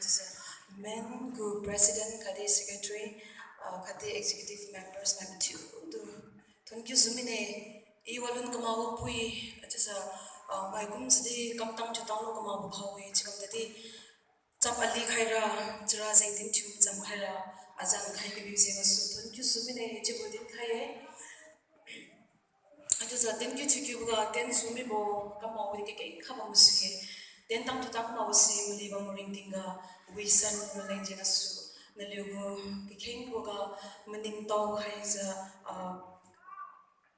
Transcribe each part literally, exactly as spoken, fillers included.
Chiujiu, men gu president khatdi secretary, ah, khatdi executive members mai mathiutu thonkiu sumine. I walun kamakbo pui, chiujiu, ah, maikum sidi kamtang thiutanglu kamakbo khao-e, chiu kam tadi chap ali khaira, chara jengdin thiu cham khaira, azan khai kaniu jeng gasu thonkiu sumine chiubo dinkhai-e. Achiujiu ten kiu thiukiuboga ten sumibo kamakbo di kakeng kha bam sui-e. Ten tang thiutang kamakbo si mali bambo ringtingga wisan maleng jeng gasu naliugu kakhengboga maningtao haijiu, ah,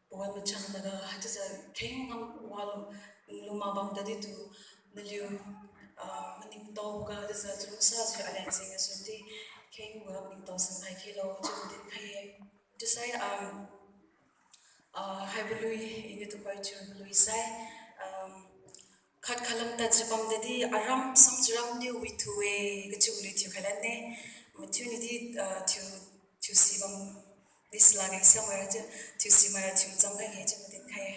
pawan machang laga haichiujiu kheng ngam walu luma bam tadi tu naliu, ah, maningtaoboga chiujiu chalungsajiu aleng jeng gasudi khengboga maningtao sankhai khelo chiubo dinkhai-e. Chiusai, um, ah, haibo lui, iniu tuhoi thiu lui sai, um, khat khalam tadjiu bam tadi aram samjiu ramniu withu-e kachiu lui thiukhai lanne. Mathiu nidi, ah, thiu, thiusi bam di sila gai samai ra chiu, thiusi maira thiu cham gai-e chiubo dinkhai-e.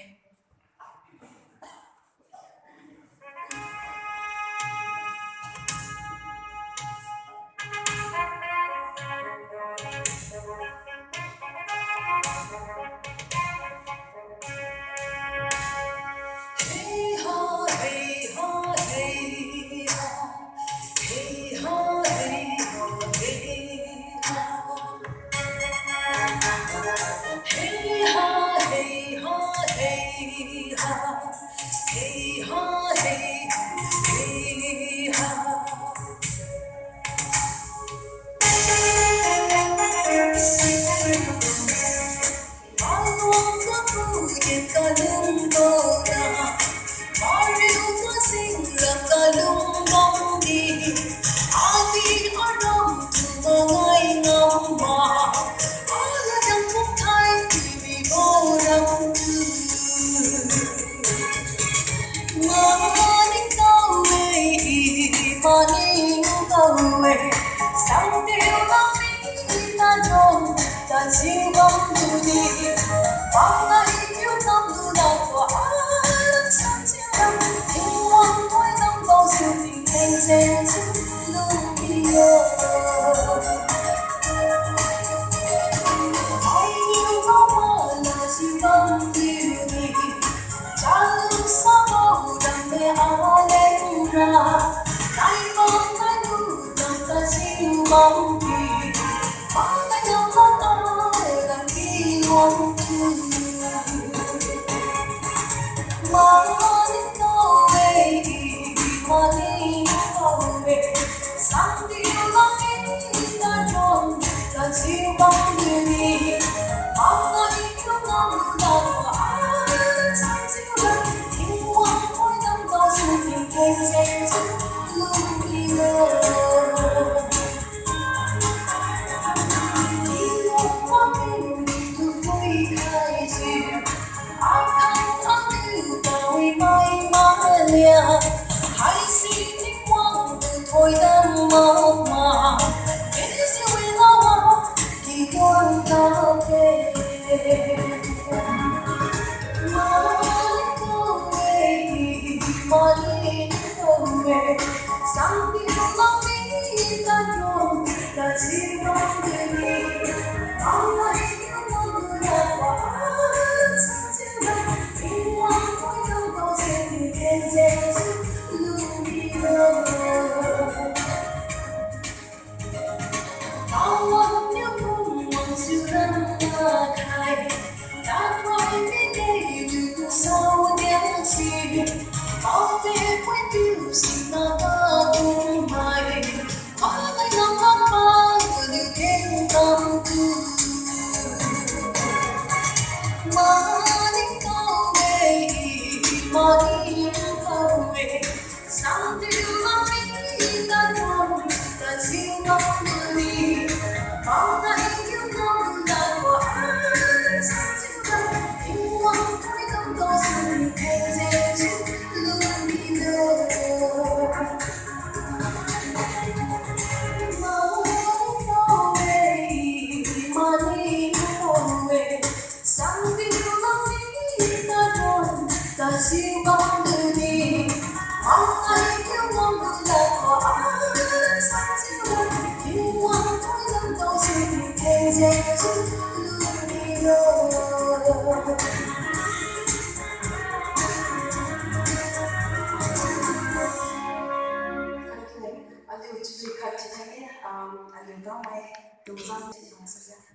Aliu chiujiu khat chiu thaiye, um, aliu dao mai, dungzang chiu thang sase.